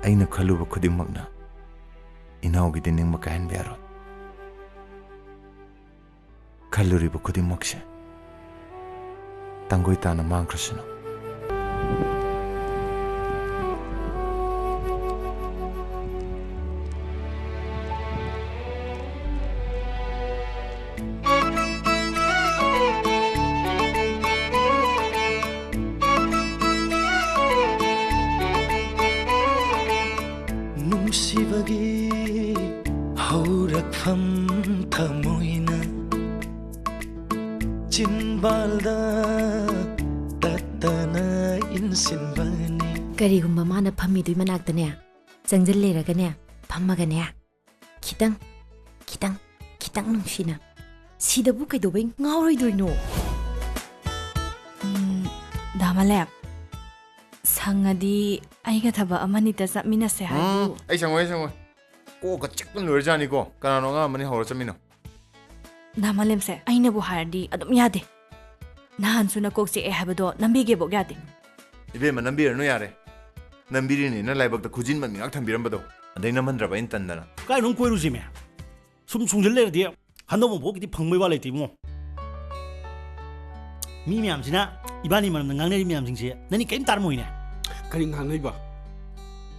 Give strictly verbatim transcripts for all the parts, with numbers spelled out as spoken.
ꯑꯩꯅ ꯈꯜꯂꯨꯕ ꯈꯨꯗꯤꯡꯃꯛꯅ ꯏꯅꯥꯎꯒꯤꯗꯤ ꯅꯤꯡꯕ ꯀꯥꯏꯍꯟꯕ ꯌꯥꯔꯣꯏ꯫ ꯈꯜꯂꯨꯔꯤꯕ ꯈꯨꯗꯤꯡꯃꯛꯁꯦ ꯇꯥꯡꯒꯣꯏ ꯇꯥꯅ ꯃꯥꯡꯈ꯭ꯔꯁꯅꯨ꯫ ꯅꯨꯡꯁꯤꯕꯒꯤ ꯍꯧꯔꯛꯐꯝ ꯊꯃꯣꯏꯅ ꯆꯤꯟꯕꯥꯜꯗ ꯇꯠꯇꯅ ꯏꯟꯁꯤꯟꯕꯅꯤ꯫ ꯀꯔꯤꯒꯨꯝꯕ ꯃꯥꯅ ꯐꯝꯃꯤꯗꯨꯏ ꯃꯅꯥꯛꯇꯅꯦ ꯆꯪꯖꯜꯂꯦꯔꯒꯅꯦ, ꯐꯝꯃꯒꯅꯦ, ꯈꯤꯇꯪ, ꯈꯤꯇꯪ, ꯈꯤꯇꯪ ꯅꯨꯡꯁꯤꯅ, "ꯁꯤꯗꯕꯨ ꯀꯩꯗꯧꯕꯩ ꯉꯥꯎꯔꯣꯏꯗꯣꯏꯅꯣ?" ꯎꯝ, ꯗꯥ ꯃꯥꯂꯦꯝ, ꯁꯪꯉꯗꯤ ꯑꯩꯒ ꯊꯕꯛ ꯑꯃꯅꯤꯇ ꯆꯠꯃꯤꯟꯅꯁꯦ ꯍꯥꯏꯕꯨ꯫ ꯎꯝ, ꯑꯩ ꯁꯪꯉꯣꯏ, ꯑꯩ ꯁꯪꯉꯣꯏ꯫ ꯀꯣꯛꯀ ꯆꯤꯛꯄꯅ ꯂꯣꯏꯔꯖꯥꯠꯅꯤꯀꯣ꯫ ꯀꯅꯥꯅꯣ ꯑꯉꯥꯡ ꯑꯃꯅꯤ ꯍꯧꯔ ꯆꯠꯃꯤꯟꯅꯧ꯫ ꯗꯥ ꯃꯥꯂꯦꯝꯁꯦ, ꯑꯩꯅꯕꯨ ꯍꯥꯏꯔꯗꯤ ꯑꯗꯨꯝ ꯌꯥꯗꯦ꯫ ꯅꯍꯥꯟꯁꯨ ꯅꯀꯣꯛ ꯆꯤꯛꯑꯦ ꯍꯥꯏꯕꯗꯣ ꯅꯝꯕꯤꯒꯦꯕꯨꯛ ꯌꯥꯗꯦ꯫ ꯏꯕꯦꯝꯃ, ꯅꯝꯕꯤꯔꯅꯨ ꯌꯥꯔꯦ꯫ ꯅꯝꯕꯤꯔꯤꯅꯤꯅ ꯂꯥꯏꯕꯛꯇ ꯈꯨꯖꯤꯟ ꯃꯃꯤ ꯉꯥꯛ ꯊꯝꯕꯤꯔꯝꯕꯗꯣ꯫ ꯑꯗꯩ ꯅꯝꯍꯟꯗ꯭ꯔꯕ ꯑꯩꯅ ꯇꯟꯗꯅ꯫ ꯀꯥꯏ ꯅꯪ ꯀꯣꯏꯔꯨꯁꯤꯃꯦ? ꯁꯨꯝ ꯁꯨꯡꯖꯤꯜ ꯂꯩꯔꯗꯤ ꯍꯟꯗꯧꯕ ꯄꯣꯛꯀꯤꯗꯤ ꯐꯪꯕꯩ ꯋꯥ ꯂꯩꯇꯦ ꯏꯕꯨꯡꯉꯣ꯫ ꯃꯤ ꯃꯌꯥꯝꯁꯤꯅ ꯏꯕꯥꯅꯤ ꯃꯔꯝꯗ ꯉꯥꯡꯅꯔꯤ ꯃꯌꯥꯝꯁꯤꯡꯁꯦ ꯅꯪꯅꯤ ꯀꯔꯤꯝ ꯇꯥꯔꯝꯃꯣꯏꯅꯦ꯫ ꯀꯔꯤ ꯉꯥꯡꯅꯩꯕ?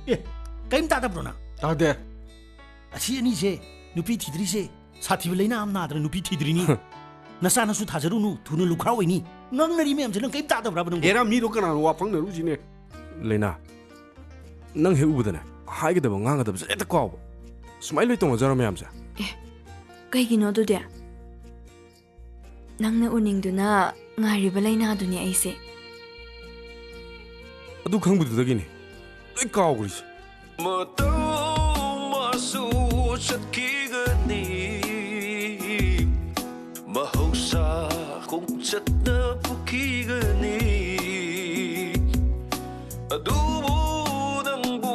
ꯑꯦ, ꯀꯔꯤꯝ ꯇꯥꯗꯕ꯭ꯔꯣ ꯅꯪ? ꯇꯥꯗꯦ꯫ ꯑꯁꯤ ꯑꯅꯤꯁꯦ ꯅꯨꯄꯤ ꯊꯤꯗ꯭ꯔꯤꯁꯦ ꯁꯥꯊꯤꯕ ꯂꯩꯅꯥ ꯑꯃ ꯅꯥꯗꯅ ꯅꯨꯄꯤ ꯊꯤꯗ꯭ꯔꯤꯅꯤ꯫ ꯅꯆꯥꯅꯁꯨ ꯊꯥꯖꯔꯨꯅꯨ, ꯊꯨꯅ ꯂꯨꯈ꯭ꯔꯥ ꯑꯣꯏꯅꯤ꯫ ꯉꯥꯡꯅꯔꯤ ꯃꯌꯥꯝꯁꯦ ꯅꯪ ꯀꯔꯤꯝ ꯇꯥꯗꯕ꯭ꯔꯕ ꯅꯪꯕꯣ? ꯍꯦꯔꯥ, ꯃꯤꯗꯣ ꯀꯅꯥꯅꯣ ꯋꯥ ꯐꯪꯅꯔꯨꯁꯤꯅꯦ꯫ ꯂꯩꯅꯥ, ꯅꯪ ꯍꯦꯛ ꯎꯕꯗꯅꯦ ꯍꯥꯏꯒꯗꯕ ꯉꯥꯡꯒꯗꯕꯁꯦ ꯍꯦꯛꯇ ꯀꯥꯎꯕ꯫ ꯁꯨꯃꯥꯏꯅ ꯂꯣꯏ ꯇꯧꯅꯖꯔꯣ ꯃꯌꯥꯝꯁꯦ꯫ ꯑꯦ, ꯀꯩꯒꯤꯅꯣ ꯑꯗꯨꯗꯤ? ꯅꯪꯅ ꯎꯅꯤꯡꯗꯨꯅ ꯉꯥꯏꯔꯤꯕ ꯂꯩꯅꯥꯗꯨꯅꯤ ꯑꯩꯁꯦ꯫ ꯑꯗꯨ ꯈꯪꯕꯗꯨꯗꯒꯤꯅꯤ ꯂꯣꯏ ꯀꯥꯎꯈ꯭ꯔꯤꯁꯦ꯫ ꯃꯇꯝ ꯑꯃꯁꯨ ꯆꯠꯈꯤꯒꯅꯤ, ꯃꯍꯧꯁꯥ ꯈꯣꯡꯆꯠꯅ ꯄꯨꯈꯤꯒꯅꯤ꯫ ꯑꯗꯨꯕꯨ ꯅꯪꯕꯨ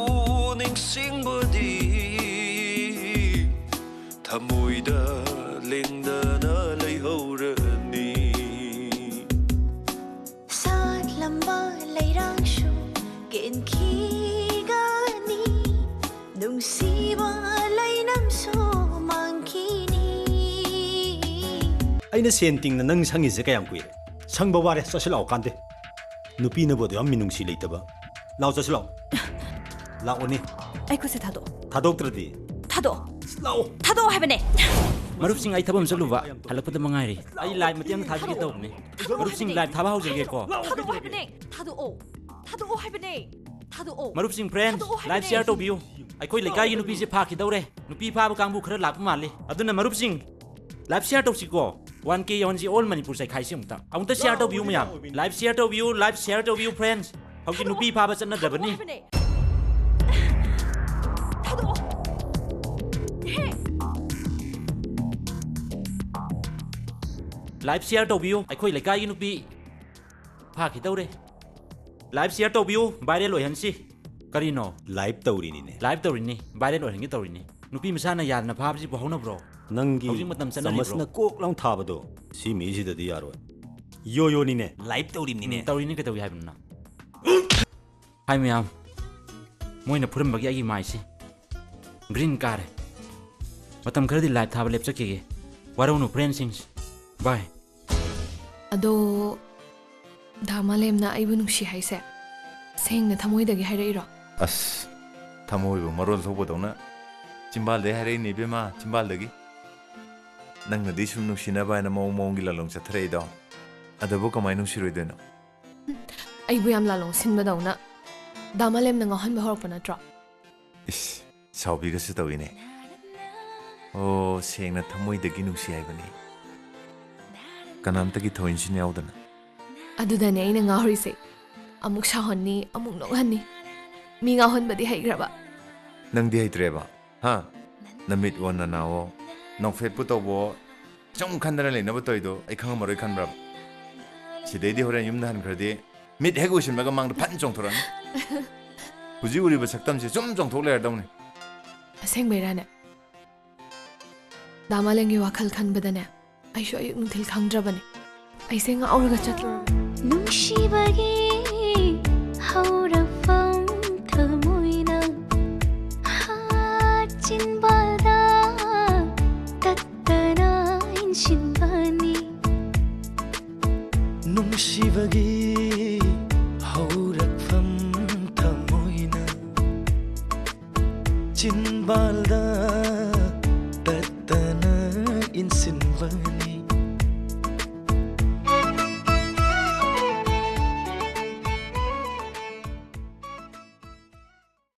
ꯅꯤꯡꯁꯤꯡꯕꯗꯤ ꯊꯃꯣꯏꯗ ꯂꯦꯡꯗꯅ ꯂꯩꯍꯧꯔꯅꯤ꯫ ꯁꯥꯠꯂꯝꯕ ꯂꯩꯔꯥꯡꯁꯨ ꯀꯦꯟꯈꯤꯒꯅꯤ꯫ ꯁꯤꯕ ꯂꯩꯅꯝꯁꯨ ꯃꯥꯡꯈꯤꯅꯤ꯫ ꯑꯩꯅ ꯁꯦꯟ ꯇꯤꯡꯅ ꯅꯪ ꯁꯪꯉꯤꯁꯦ ꯀꯌꯥꯝ ꯀꯨꯏꯔꯦ? ꯁꯪꯕ ꯋꯥꯔꯦ, ꯆꯠꯁꯤ ꯂꯥꯛꯑꯣ, ꯀꯥꯟꯗꯦ꯫ ꯅꯨꯄꯤꯅꯕꯨ ꯑꯗꯨ ꯌꯥꯝ ꯃꯤꯅꯨꯡꯁꯤ ꯂꯩꯇꯕ꯫ ꯂꯥꯛꯑꯣ, ꯆꯠꯁꯤ ꯂꯥꯛꯑꯣ꯫ ꯂꯥꯛꯑꯣꯅꯦ꯫ ꯑꯩ ꯈꯨꯠꯁꯦ ꯊꯥꯗꯣꯛꯑꯣ꯫ ꯊꯥꯗꯣꯛꯇ꯭ꯔꯗꯤ? ꯊꯥꯗꯣꯛꯑꯣ꯫ ꯂꯥꯛꯑꯣ꯫ ꯊꯥꯗꯣꯛꯑꯣ ꯍꯥꯏꯕꯅꯦ꯫ ꯃꯔꯨꯞꯁꯤꯡ, ꯑꯩ ꯊꯕꯛ ꯑꯃ ꯆꯠꯂꯨꯕ, ꯍꯜꯂꯛꯄꯗ ꯃꯉꯥꯏꯔꯦ꯫ ꯑꯩ ꯂꯥꯏꯚ ꯃꯇꯦꯛ ꯑꯃ ꯊꯥꯕꯤꯒꯦ ꯇꯧꯕꯅꯦ꯫ ꯊꯥꯗꯣꯛꯑꯣ ꯃꯔꯨꯞꯁꯤꯡ, ꯍꯥꯏꯕꯅꯦ꯫ ꯂꯥꯏꯚ ꯊꯥꯕ ꯍꯧꯖꯔꯒꯦꯀꯣ꯫ ꯊꯥꯗꯣꯛꯑꯣ ꯍꯥꯏꯕꯅꯦ꯫ ꯊꯥꯗꯣꯛꯑꯣ꯫ ꯊꯥꯗꯣꯛꯑꯣ ꯍꯥꯏꯕꯅꯦ꯫ ꯊꯥꯗꯣꯛꯑꯣ꯫ ꯃꯔꯨꯞꯁꯤꯡ, ꯐ꯭ꯔꯦꯟꯁ, ꯊꯥꯗꯣꯛꯑꯣ ꯂꯥꯏꯚ ꯍꯥꯏꯕꯅꯦ꯫ ꯁꯤꯌꯔ ꯇꯧꯕꯤꯌꯨ꯫ ꯑꯩꯈꯣꯏ ꯂꯩꯀꯥꯏꯒꯤ ꯅꯨꯄꯤꯁꯦ ꯐꯥꯈꯤꯗꯧꯔꯦ꯫ ꯅꯨꯄꯤ ꯐꯥꯕ ꯀꯥꯡꯕꯨ ꯈꯔ ꯂꯥꯛꯄ ꯃꯥꯜꯂꯤ꯫ ꯑꯗꯨꯅ ꯃꯔꯨꯞꯁꯤꯡ, ꯂꯥꯏꯚ ꯁꯤꯌꯔ ꯇꯧꯁꯤꯀꯣ꯫ ꯋꯥꯟ ꯀꯦ ꯌꯧꯍꯟꯁꯤ, ꯑꯣꯜ ꯃꯅꯤꯄꯨꯔ ꯆꯥꯏꯈꯥꯏꯁꯤ ꯑꯃꯨꯛꯇ꯫ ꯑꯃꯨꯛꯇ ꯁꯤꯌꯔ ꯇꯧꯕꯤꯌꯨ ꯃꯌꯥꯝ꯫ ꯂꯥꯏꯚ ꯁꯤꯌꯔ ꯇꯧꯕꯤꯌꯨ, ꯂꯥꯏꯚ ꯁꯤꯌꯔ ꯇꯧꯕꯤꯌꯨ, ꯐ꯭ꯔꯦꯟꯁ꯫ ꯍꯧꯖꯤꯛ ꯅꯨꯄꯤ ꯐꯥꯕ ꯆꯠꯅꯗꯕꯅꯤ꯫ ꯊꯥꯗꯣꯛꯑꯣ ꯍꯥꯏꯕꯅꯦ꯫ ꯊꯥꯗꯣꯛꯑꯣ꯫ ꯍꯦ꯫ ꯂꯥꯏꯚ ꯁꯤꯌꯔ ꯇꯧꯕꯤꯌꯨ꯫ ꯑꯩꯈꯣꯏ ꯂꯩꯀꯥꯏꯒꯤ ꯅꯨꯄꯤ ꯐꯥꯈꯤꯗꯧꯔꯦ꯫ ꯂꯥꯏꯚ ꯁꯤꯌꯔ ꯇꯧꯕꯤꯌꯨ, ꯚꯥꯏꯔꯦꯜ ꯑꯣꯏꯍꯟꯁꯤ꯫ ꯀꯔꯤꯅꯣ? ꯂꯥꯏꯚ ꯇꯧꯔꯤꯅꯤꯅꯦ꯫ ꯂꯥꯏꯚ ꯇꯧꯔꯤꯅꯤ, ꯚꯥꯏꯔꯦꯜ ꯑꯣꯏꯍꯟꯒꯦ ꯇꯧꯔꯤꯅꯤ꯫ ꯅꯨꯄꯤ ꯃꯆꯥꯅ ꯌꯥꯗꯅ ꯐꯥꯕꯁꯤꯕꯨ ꯍꯧꯅꯕ꯭ꯔꯣ? ꯅꯪꯒꯤ ꯍꯧꯖꯤꯛ ꯃꯇꯝ ꯆꯠꯅꯔꯤꯕ꯭ꯔꯣ? ꯆꯃꯁꯅ ꯀꯣꯛ ꯂꯥꯎ ꯊꯥꯕꯗꯣ ꯁꯤ ꯃꯤꯁꯤꯗꯗꯤ ꯌꯥꯔꯣꯏ꯫ ꯌꯣ ꯌꯣꯅꯤꯅꯦ꯫ ꯂꯥꯏꯚ ꯇꯧꯔꯤꯕꯅꯤꯅꯦ꯫ ꯎꯝ, ꯇꯧꯔꯤꯅꯤ, ꯀꯩꯗꯧꯏ ꯍꯥꯏꯕꯅꯣ ꯅꯪ? ꯍꯥꯏ ꯃꯌꯥꯝ, ꯃꯣꯏꯅ ꯐꯨꯔꯝꯕꯒꯤ ꯑꯩꯒꯤ ꯃꯥꯏꯁꯤ ꯒ꯭ꯔꯤꯟ ꯀꯥꯔꯦ꯫ ꯃꯇꯝ ꯈꯔꯗꯤ ꯂꯥꯏꯚ ꯊꯥꯕ ꯂꯦꯞꯆꯈꯤꯒꯦ꯫ ꯋꯥꯔꯧꯅꯨ, ꯐ꯭ꯔꯦꯟꯁꯤꯡ꯫ ꯕꯥꯏ꯫ ꯑꯗꯣ, ꯗꯥ ꯃꯥꯂꯦꯝꯅ ꯑꯩꯕꯨ ꯅꯨꯡꯁꯤ ꯍꯥꯏꯁꯦ ꯁꯦꯡꯅ ꯊꯃꯣꯏꯗꯒꯤ ꯍꯥꯏꯔꯛꯏꯔꯣ? ꯑꯁ, ꯊꯃꯣꯏꯕꯨ ꯃꯔꯣꯜ ꯊꯣꯛꯄꯗꯧꯅ ꯆꯤꯝꯕꯥꯜꯗꯩ ꯍꯥꯏꯔꯛꯏꯅꯦ ꯏꯕꯦꯝꯃ, ꯆꯤꯝꯕꯥꯜꯗꯒꯤ꯫ ꯅꯪꯅꯗꯤ ꯁꯨꯝ ꯅꯨꯡꯁꯤꯅꯕ ꯍꯥꯏꯅ ꯃꯑꯣꯡ ꯃꯑꯣꯡꯒꯤ ꯂꯥꯂꯣꯡ ꯆꯠꯊꯔꯛꯏꯗꯣ, ꯑꯗꯨꯕꯨ ꯀꯃꯥꯏ ꯅꯨꯡꯁꯤꯔꯣꯏꯗꯣꯏꯅꯣ? ꯑꯩꯕꯨ ꯌꯥꯝ ꯂꯥꯂꯣꯡ ꯁꯤꯟꯕꯗꯧꯅ ꯗꯥ ꯃꯥꯂꯦꯝꯅ ꯉꯥꯎꯍꯟꯕ ꯍꯧꯔꯛꯄ ꯅꯠꯇ꯭ꯔꯣ? ꯏꯁ, ꯁꯥꯎꯕꯤꯒꯁꯨ ꯇꯧꯏꯅꯦ꯫ ꯑꯣ, ꯁꯦꯡꯅ ꯊꯃꯣꯏꯗꯒꯤ ꯅꯨꯡꯁꯤ ꯍꯥꯏꯕꯅꯤ꯫ ꯀꯅꯥꯝꯇꯒꯤ ꯊꯧꯏꯟꯁꯤꯟ ꯌꯥꯎꯗꯅ꯫ ꯑꯗꯨꯗꯅꯦ ꯑꯩꯅ ꯉꯥꯎꯔꯤꯁꯦ꯫ ꯑꯃꯨꯛ ꯁꯥꯎꯍꯟꯅꯤ, ꯑꯃꯨꯛ ꯅꯣꯛꯍꯟꯅꯤ꯫ ꯃꯤ ꯉꯥꯎꯍꯟꯕꯗꯤ ꯍꯩꯈ꯭ꯔꯕ? ꯅꯪꯗꯤ ꯍꯩꯇ꯭ꯔꯦꯕ? ꯍꯥ? ꯅꯃꯤꯠ ꯑꯣ, ꯅꯅꯥ ꯑꯣ, ꯅꯣꯛꯐꯦꯠꯄꯨ ꯇꯧꯕꯑꯣ, ꯁꯨꯝ ꯈꯟꯗꯅ ꯂꯩꯅꯕ ꯇꯧꯔꯤꯗꯣ ꯑꯩ ꯈꯪꯉꯝꯃꯔꯣꯏ ꯈꯟꯕ꯭ꯔꯕ? ꯁꯤꯗꯩꯗꯤ ꯍꯣꯔꯦꯟ ꯌꯨꯝꯗ ꯍꯟꯈ꯭ꯔꯗꯤ ꯃꯤꯠ ꯍꯦꯛ ꯎꯏꯁꯤꯟꯕꯒ ꯃꯥꯡꯗ ꯐꯠ ꯆꯣꯡꯊꯣꯔꯛꯑꯅꯤ꯫ ꯍꯧꯖꯤꯛ ꯎꯔꯤꯕ ꯁꯛꯇꯝꯁꯦ ꯁꯨꯝ ꯆꯣꯡꯊꯣꯛ ꯂꯩꯔꯗꯧꯅꯤ꯫ ꯑꯁꯦꯡꯕꯩꯔꯥꯅꯦ? ꯗꯥ ꯃꯥꯂꯦꯝꯒꯤ ꯋꯥꯈꯜ ꯈꯟꯕꯗꯅꯦ, ꯑꯩꯁꯨ ꯑꯌꯨꯛ ꯅꯨꯡꯊꯤꯜ ꯈꯪꯗ꯭ꯔꯕꯅꯦ꯫ ꯑꯩꯁꯦ ꯉꯥꯎꯔꯒ ꯆꯠꯂꯨꯔꯕꯅꯦ꯫ ꯅꯨꯡꯁꯤꯕꯒꯤ ꯍꯧꯔꯛꯐꯝ ꯊꯃꯣꯏꯅ ꯅꯨꯡꯁꯤꯕꯒꯤ